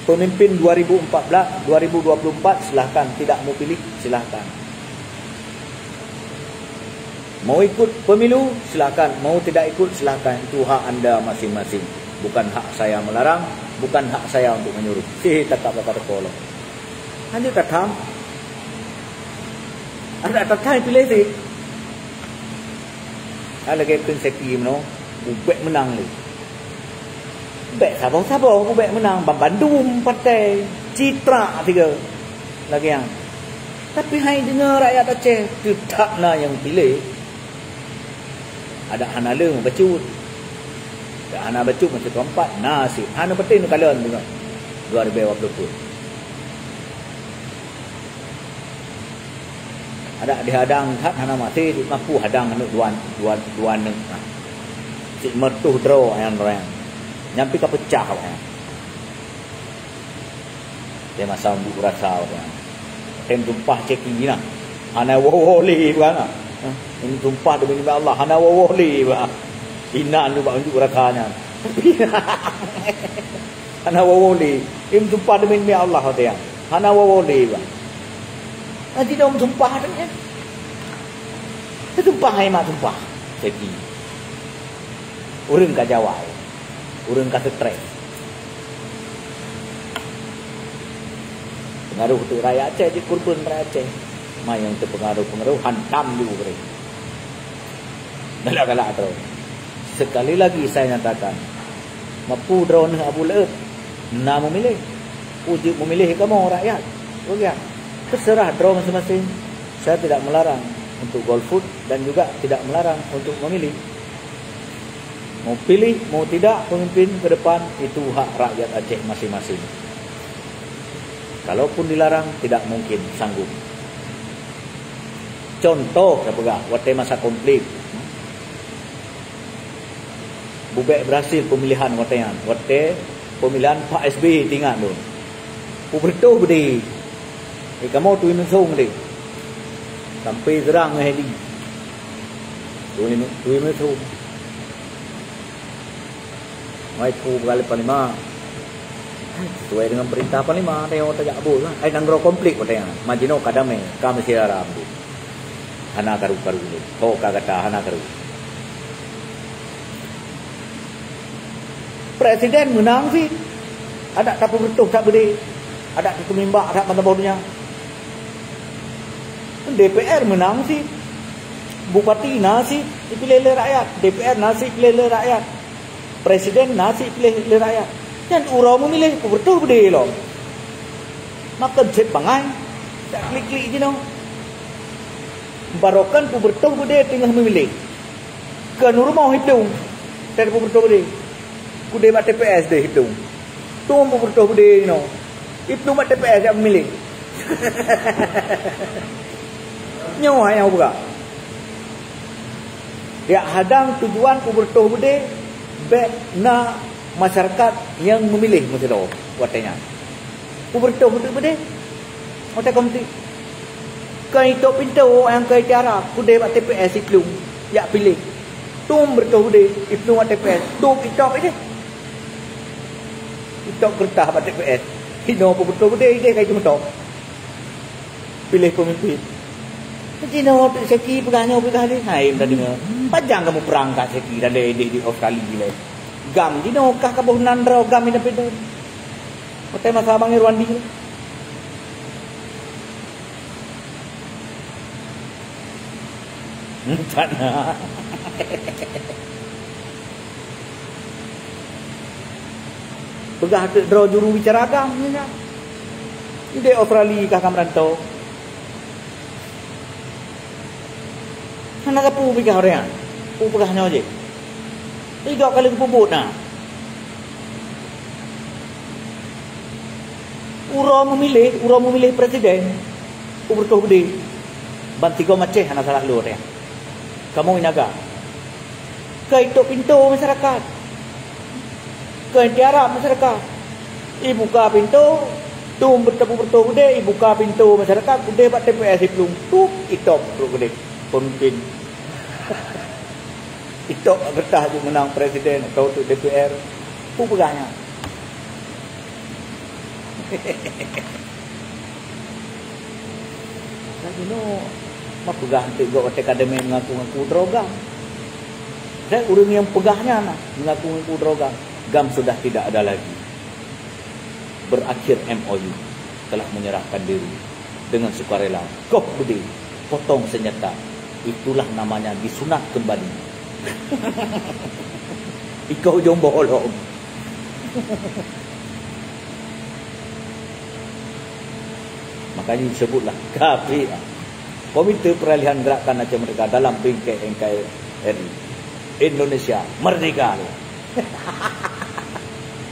pemimpin dua ribu empat belas, dua ribu dua puluh empat, silahkan. Tidak mau pilih, silahkan. Mau ikut pemilu, silahkan. Mau tidak ikut, silahkan. Itu hak anda masing-masing. Bukan hak saya melarang, bukan hak saya untuk menyuruh. Sih, takap kata kolong. Lanjut datang. Ada datang pilih sih. Ada lagi prinsip meno, ubek menang lé. Bék saboh-saboh, bék menang, ban bandum partai, citra tiga. Lagi yang. Tapi hai deungoe rakyat Aceh, teutap na nyang piléh. Adak hana le meubacut. Adak hana bacut masa keempat, na sit. Hana penting neukalon deungoe. Dua ribée dua puluh pun. Adak dihadang that hana maté, di mampu hadang aneuk dua, dua, dua aneuk. Sit meureutoh droe nyang droe. Nyampi ka peucah awaknyan. Di masa unjuk rasa awaknyan. Tem tumpah ceki na. Hana woe-woe lé bang. Ini tumpah demi Allah. Hana woe-woe lé bang. Inan tu bak unjuk rasa nyan. Hana woe-woe lé. Ini tumpah demi Allah watée nyan. Hana woe-woe lé bang. Nanti dong tumpah tu ya. Tumpah ai mak tumpah. Ceki. Ureuëng ka jawai. Ureuëng ka stres. Pengaruh tu rakyat Aceh, jeuet kurban rakyat Aceh. Ma nyang teupengaruh-pengaruh hantam ju bri. Galak-galak droe. Sekali lagi saya nyatakan, mapu droeneuh Abu Laôt na meumiléh. Ujeuk meumiléh kamoe rakyat. Begitu. Terserah droe masing-masing. Saya tidak melarang untuk golput dan juga tidak melarang untuk memilih. Mau pilih, mau tidak pemimpin ke depan, itu hak rakyat Aceh masing-masing. Kalaupun dilarang, tidak mungkin sanggup. Contoh, saya peugah, watèe masa konflik, bubek berhasil pemilihan watèe nyan. Watèe pemilihan Pak S B Y, teuingat lôn. Peubeureutoh beudé. Eh, kamoe tui meusong deh. Sampai seurang ngon heli. Tui, tui meusong. Mai peue beuralée panglima. Sesuai dengan perintah panglima, tengok tajak bos lah. Ai nanggroe konflik watèe nyan. Majinoe ka damé, ka meusyedara. Hana karu-karu lé. Ho ka gata hana karu. Presiden meunang cit. Adak tapeubeureutoh that beudé. Adak teumimbak that ban saboh donya. D P R meunang cit. Bupati na cit dipiléh lé rakyat. D P R na cit dipiléh lé rakyat. Presiden na cit dipiléh lé rakyat. Nyan uroe meumiléh peubeureutoh beudé lom. Makon cit bangai. Tak klik-klik jinoe. Barokon peubeureutoh beudé teungoh meumiléh. Keu rumoh hitung. Tan peubeureutoh beudé. Keudéh bak T P S deh hitung. Tueng peubeureutoh beudé inoe. Hitung bak T P S jak meumiléh. Nyoe hai nyang peugah. Jak hadang tujuan peubeureutoh beudé, bèk na masyarakat nyang meumiléh meusidroe watèe nyan. Peubeureutoh beudé, beudé. Watèe konflik. Keu itôp pintoe nyang keu tiara, keudéh bak T P S iplueng, jak piléh. Tueng beureutoh beudé, iplueng bak T P S, tueng itôp idéh. Itôp keureutah bak T P S. Inoe peubeureutoh beudé idéh ka iteumutôp. Piléh peumimpin. Jinoe Teuk Syaki peugah nyoe peugah lé. Hai, tadeungoe. Pajan kamoe peurang kat Syaki dan idéh di Australia lé. GAM jinoe kah ka boh nan droe GAM independen. Watèe masa Abang Irwandi. Entah na. Peugah teuk droe juru bicara GAM nyan. Di Australia kah ka meuranto. Hana sapeue peugah ureueng nyan. Peue peugah nyoe jih. Idok ka lheueh geupeubuet na. Uroe meumiléh, uroe meumiléh presiden, peubeureutoh beudé. Ban sigom Aceh hana salah lôn nyan. Kamoe naga. Keu itôp pintoe masyarakat. Keu tiara masyarakat. Ibuka pintoe, tueng beutôi-beutôi udép, ibuka pintoe masyarakat, udép bak T P S iplueng, tup, itôp trok udép pemimpin. Itôp bak keureutah jeuet meunang presiden atau untuk D P R. Peue peugah nyan? Lagèe nyoe, ma peugah eunteuk gob watèe ka damé meungaku-ngaku droe GAM. Dan ureueng nyang peugah nyan na meungaku-ngaku droe GAM. GAM sudah tidak ada lagi. Berakhir M O U, telah menyerahkan diri dengan sukarela. Koh beudé, potong senjata. Itulah namanya disunat kembali. Ikoh jombo lom. Makanya disebutlah K P A, Komite Peralihan Gerakan Aceh Merdeka dalam bingkai N K R I. Indonesia merdeka!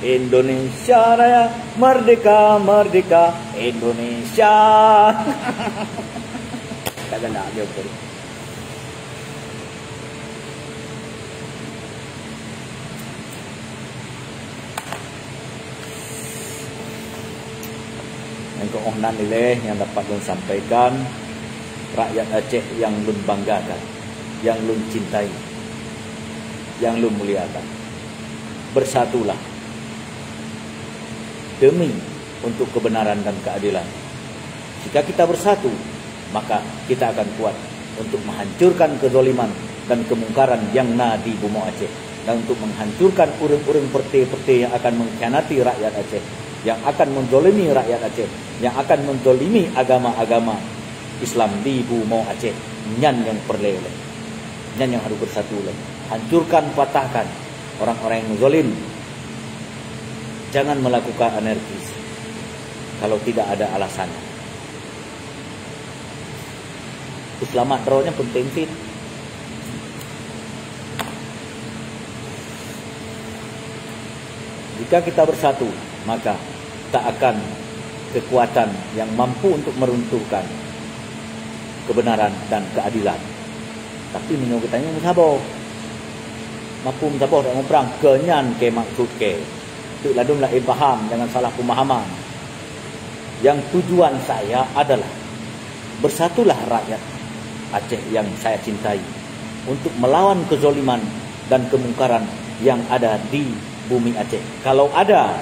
Indonesia Raya merdeka, merdeka Indonesia. Tak galak dia pun. Nyang keuh nan ilèe nyang dapat lôn sampaikan, rakyat Aceh nyang lôn banggakan, nyang lôn cintai, nyang lôn muliakan. Bersatulah demi untuk kebenaran dan keadilan. Jika kita bersatu, maka kita akan kuat untuk menghancurkan kezaliman dan kemungkaran yang na di bumoe Aceh, dan untuk menghancurkan ureueng-ureueng peureute-peureute yang akan mengkhianati rakyat Aceh, yang akan menzalimi rakyat Aceh, yang akan menzalimi agama-agama Islam di bumoe Aceh. Nyan nyang peureulèe lé. Nyan nyang harôh bersatu lé. Hancurkan, patahkan orang-orang yang zalim. Jangan melakukan anarkis kalau tidak ada alasan. Seulamat droe nyan peunteng cit. Jika kita bersatu, maka tak akan kekuatan yang mampu untuk meruntuhkan kebenaran dan keadilan. Tapi meunyoe geutanyoe meusaboh, mampu meusaboh dan muprang, keu nyan keu maksud keu. Teuk ladôm laén paham, jangan salah pemahaman. Yang tujuan saya adalah bersatulah rakyat Aceh yang saya cintai untuk melawan kezaliman dan kemungkaran yang ada di bumi Aceh. Kalau ada,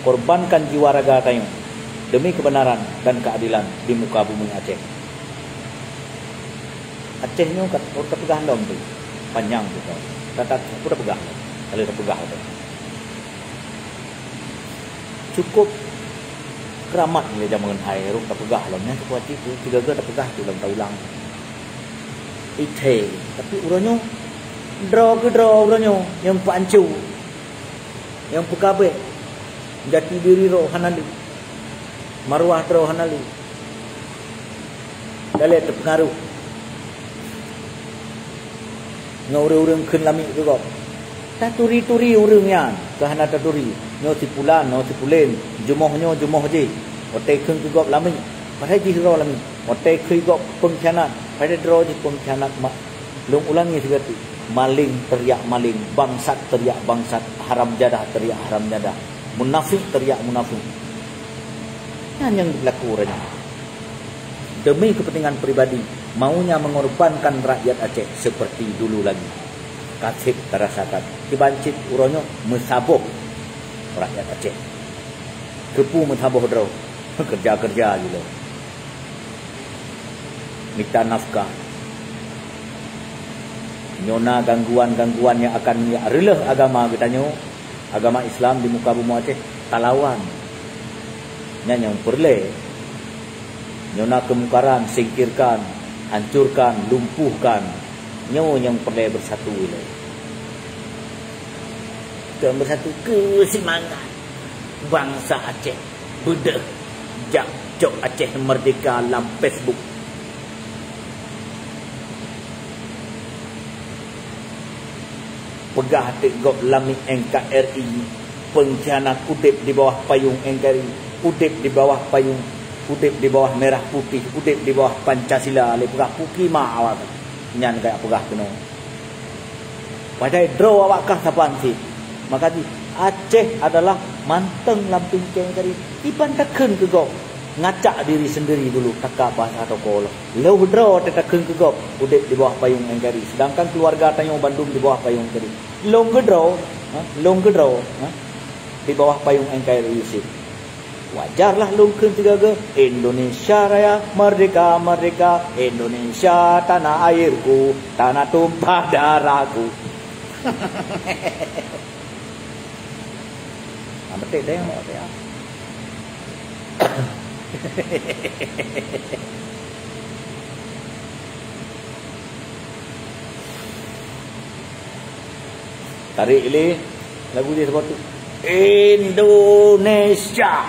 korbankan jiwa raga tanyoe demi kebenaran dan keadilan di muka bumi Aceh. Aceh nyoe ka, ka peugah lom tu, panyang tu. Ka, ka, ka peugah lom. Ka lheueh tapeugah tu. Cukup keuramat lé jameun hai rhot tapeugah lom nyan, cukup aci tu, sigaga tapeugah tu lom taulang. Ithée, tapi uroe nyoe droe keu droe uroe nyoe nyang peuanco, nyang peukabeh, jati diri droe hana lé, maruah droe hana lé. Dalé teupeungaruh ngon ureuëng-ureuëng kheun lamiet keu gob. Taturi-turi ureuëng nyan keu hana taturi. Nyoe si pulan, nyoe si pulen, jumoh nyoe jumoh jih. Watée kheun keu gob lamiet, padahai jih droe lamiet. Watée kheun gob peungkhianat, padahai droe jih peungkhianat mak. Lôn ulangi sigoe teuk, maléng teriak maléng, bangsat teriak bangsat, haram jadah teriak haram jadah, munafék teriak munafék. Nyan nyang jilaku uroe nyoe. Demi kepentingan pribadi, maunya mengorbankan rakyat Aceh seperti dulu lagi. Ka seb tarasakan, kiban cit uroe nyoe meusaboh rakyat Aceh. Keupeue meusaboh droe? Keureuja-keureuja jih lom. Mita nafkah. Nyoe na gangguan-gangguan nyang akan reuloh agama geutanyoe, agama Islam di muka bumoe Aceh, talawan. Nyan nyang peureulée. Nyoe na keumungkaran, singkirkan, hancurkan, lumpuhkan. Nyoe nyang peureulée beusatu ilée. Keu beusatu keu seumangat bansa Aceh. Beudôh jak cok Aceh Merdeka lam Facebook. Peugah teuk gob lamiet N K R I, peungkhianat udeb di bawah payong N K R I, udeb di bawah payong, udeb di bawah merah putih, udeb di bawah Pancasila, lé peugah pukima awak nyan ka peugah keunoe. Padahai droe awak kah saban cit. Maka jih Aceh adalah mantong lam pincéng N K R I. Kiban takheun keu gob, ngacak diri sendiri dulu, taka bahasa toko lom. Lheueh droe teuh takheun keu gob udeb di bawah payong N K R I, sedangkan keuluwarga tanyoe bandum di bawah payong N K R I. Lôn keudroe, ha, lôn keudroe, ha, di bawah payong N K R I cit. Wajarlah lôn kheun sigaga, "Indonesia Raya, merdeka, merdeka, Indonesia tanah airku, tanah tumpah darahku." Nah, beutôi deh, mau apa ya? Tarik lé lagu jih saboh tu. Indonesia,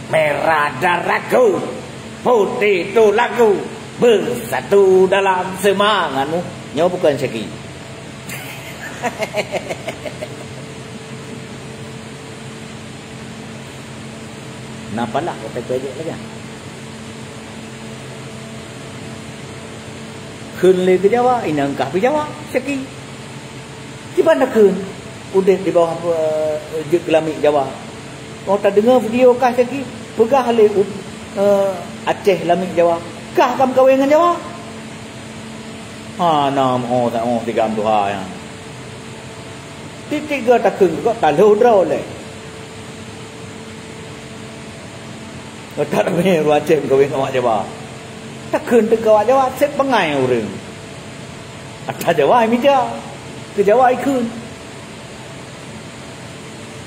merah darahku, putih tulangku, bersatu dalam semangatmu. Nyoe bukan segi. Na palah kata kajak lagak. Kheun lé keu Jawa, inong kah pih Jawa, seki. Kiban takheun udeb di bawah, eh, jeuet keu lamiet Jawa. Oh, tadeungoe video kah seki, peugah lé u-, eh, Aceh lamiet Jawa. Kah ka meukawen ngon Jawa? Hana meu'oh, ta-, oh, tigam tuha nyan. Tieb-tieb goe takheun keu gob talhôh droe lé. That ramé ureueng Aceh meukawen ngon awak Jawa. Takheun teuka awak Jawa, seb bangai ureueng. Ata Jawa ai mita, keu Jawa ai kheun.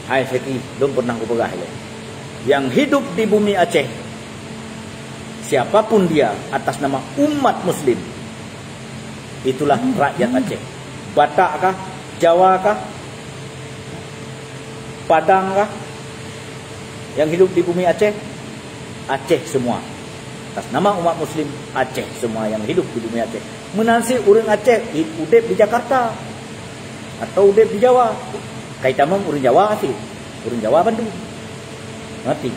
Hai seki, lôn pernah kupeugah lé. Yang hidup di bumi Aceh, siapapun dia atas nama umat muslim, itulah rakyat Aceh. Batak kah, Jawa kah, Padang kah, yang hidup di bumi Aceh, Aceh semua. Atas nama umat muslim, Aceh semua yang hidup di bumi Aceh. Meunan cit ureueng Aceh i-, udeb di Jakarta. Atau udeb di Jawa. Kai tamong ureuëng Jawa sih. Ureuëng Jawa bandum. Ngerti?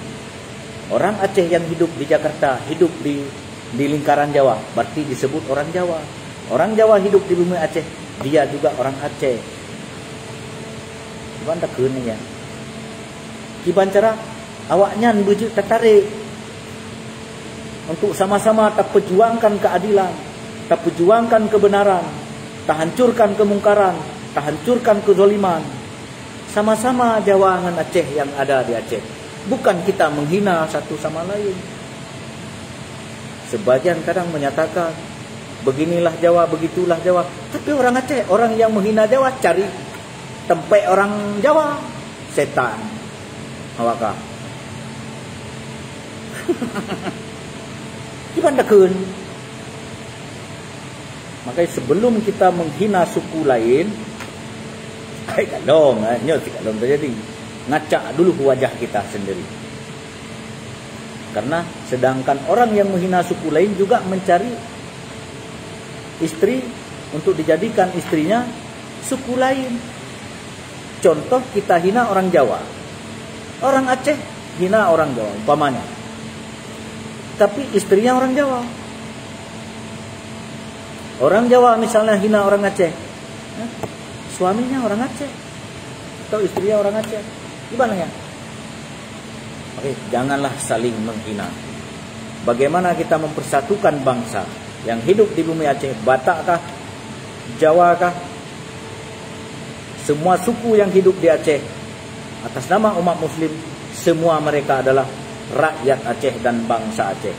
Orang Aceh yang hidup di Jakarta, hidup di di lingkaran Jawa, berarti disebut orang Jawa. Orang Jawa hidup di bumi Aceh, dia juga orang Aceh. Kiban takheun ya. Kiban cara awaknyan beujeuet tatarék untuk sama-sama tapejuangkan keadilan, tapejuangkan kebenaran, tahancurkan kemungkaran, tahancurkan kezaliman. Sama-sama Jawa ngon Aceh yang ada di Aceh. Bukan kita menghina satu sama lain. Sebagian kadang menyatakan, "Beginilah Jawa, begitulah Jawa." Tapi orang Aceh, orang yang menghina Jawa, cari tempat orang Jawa. Setan. Awakah. Kiban takheun. Makanya sebelum kita menghina suku lain, hai kalon, eh, nyoe si kalon terjadi. Ngacak dulu wajah kita sendiri. Karena sedangkan orang yang menghina suku lain juga mencari istri untuk dijadikan istrinya suku lain. Contoh, kita hina orang Jawa. Orang Aceh hina orang Jawa, umpamanya. Tapi istrinya orang Jawa. Orang Jawa misalnya hina orang Aceh. Eh, suaminya orang Aceh. Atau istrinya orang Aceh. Gimana ya? Oke, janganlah saling menghina. Bagaimana kita mempersatukan bangsa yang hidup di bumi Aceh, Batak kah, Jawa kah, semua suku yang hidup di Aceh, atas nama umat muslim, semua mereka adalah rakyat Aceh dan bangsa Aceh.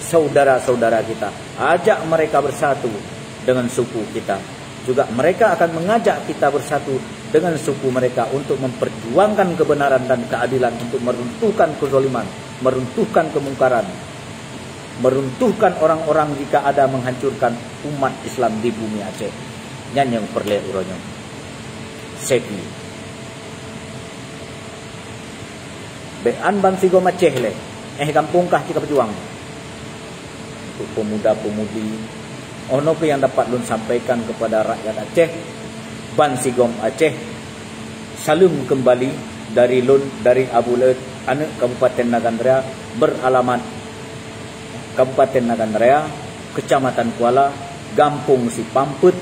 Saudara-saudara kita, ajak mereka bersatu dengan suku kita. Juga mereka akan mengajak kita bersatu dengan suku mereka untuk memperjuangkan kebenaran dan keadilan, untuk meruntuhkan kezaliman, meruntuhkan kemungkaran, meruntuhkan orang-orang jika ada menghancurkan umat Islam di bumi Aceh. Nyan nyang peureulée uroe nyoe. Seki. Bék an bansigom Aceh lé. Eh, gampông kah cit ka peujuang. Untuk pemuda-pemudi, oh, noe keuh nyang dapat lôn sampaikan kepada rakyat Aceh, bansigom Aceh. Saleuem keumbali dari lôn, dari Abu Laôt, aneuk Kabupaten Nagan Raya, beralamat Kabupaten Nagan Raya, Kecamatan Kuala, Gampông Sipampet,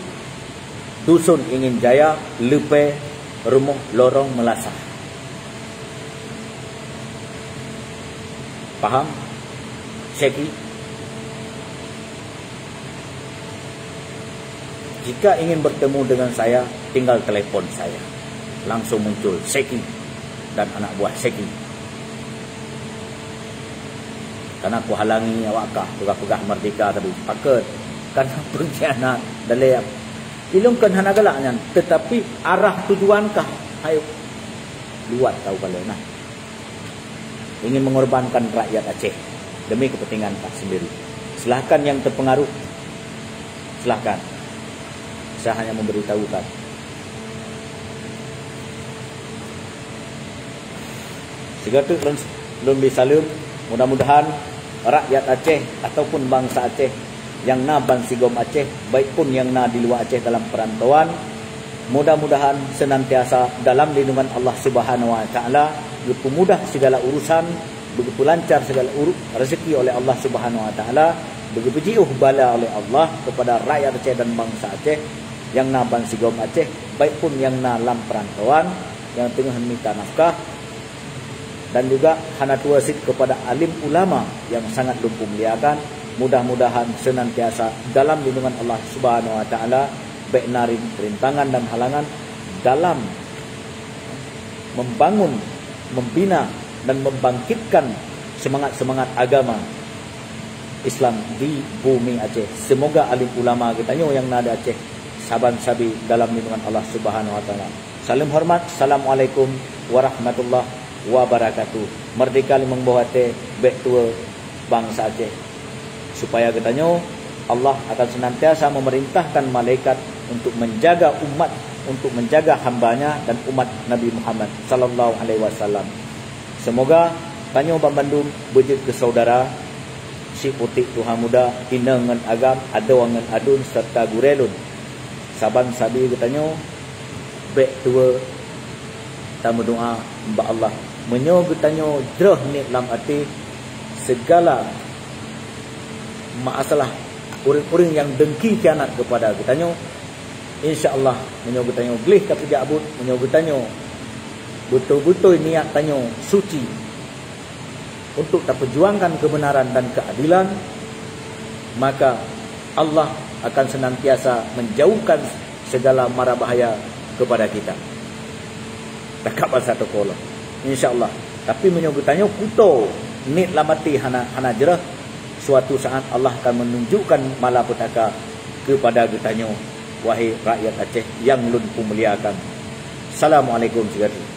Dusun Ingin Jaya, Leupée, Rumoh Lorong Meulasah. Paham? Seki. Jika ingin bertemu dengan saya, tinggal telepon saya. Langsung muncul Seki dan anak buah Seki. Karena kuhalangi awak kah peugah-peugah merdeka, tapi paket karena pengkhianat. Dalé ilong kan hana galak nyan, tetapi arah tujuan kah, hai, luat tahu kalau nah. Ingin mengorbankan rakyat Aceh demi kepentingan kah sendiri. Silahkan yang terpengaruh, silahkan. Saya hanya memberitahukan. Sigoe teuk lôn, lôn bri saleuem, mudah-mudahan rakyat Aceh ataupun bansa Aceh nyang na bansigom Aceh, baik pun nyang na di luwa Aceh dalam perantauan, mudah-mudahan senantiasa dalam lindungan Allah Subhanahu Wa Taala, geupeumudah segala urusan, beugeupelancar segala uru-, rezeki oleh Allah Subhanahu Wa Taala, beugeupeujioh bala oleh Allah kepada rakyat Aceh dan bansa Aceh nyang na bansigom Aceh, baik pun nyang na lam perantauan, nyang teungoh mita nafkah, dan juga hana tuwoe cit kepada alim ulama nyang sangat lôn peumuliakan. Mudah-mudahan senantiasa dalam lindungan Allah Subhanahu Wa Taala, bék na rin-, rintangan dan halangan dalam membangun, membina, dan membangkitkan semangat-semangat agama Islam di bumi Aceh. Semoga alim ulama geutanyoe nyang na di Aceh saban sabe dalam lindungan Allah Subhanahu Wa Taala. Saleuem horeumat, Assalamualaikum warahmatullahi wabarakatuh. Merdeka limong boh até, bék tuwoe bansa Aceh. Supaya geutanyoe, Allah akan senantiasa memerintahkan malaikat untuk menjaga umat, untuk menjaga hamba-Nya dan umat Nabi Muhammad sallallahu alaihi wasallam. Semoga tanyoe banmandum beujeuet keu saudara, si putéh tuha muda, inong ngon agam, adoe ngon aduen, serta gurée lôn. Saban sabe geutanyoe Bék tuwo tameudoá bak Allah. Meunyoe geutanyoe jreuh niet lam até, segala masalah ureuëng-ureuëng nyang dengki khianat keupada geutanyoe, insya Allah, meunyoe geutanyoe gleh tapeujak buet, meunyoe geutanyoe beutôi-beutôi niat tanyoe suci untuk tapeujuangkan keubeunaran dan keuadilan, maka Allah akan senantiasa menjauhkan segala mara bahaya kepada kita. Takab basa teukolong, insya Allah. Tapi meunyoe geutanyoe kuto niet lam até hana, hana jreuh, suatu saat Allah akan menunjukkan malapetaka kepada geutanyoe, wahai rakyat Aceh yang lôn peumuliakan. Assalamualaikum sigadoe.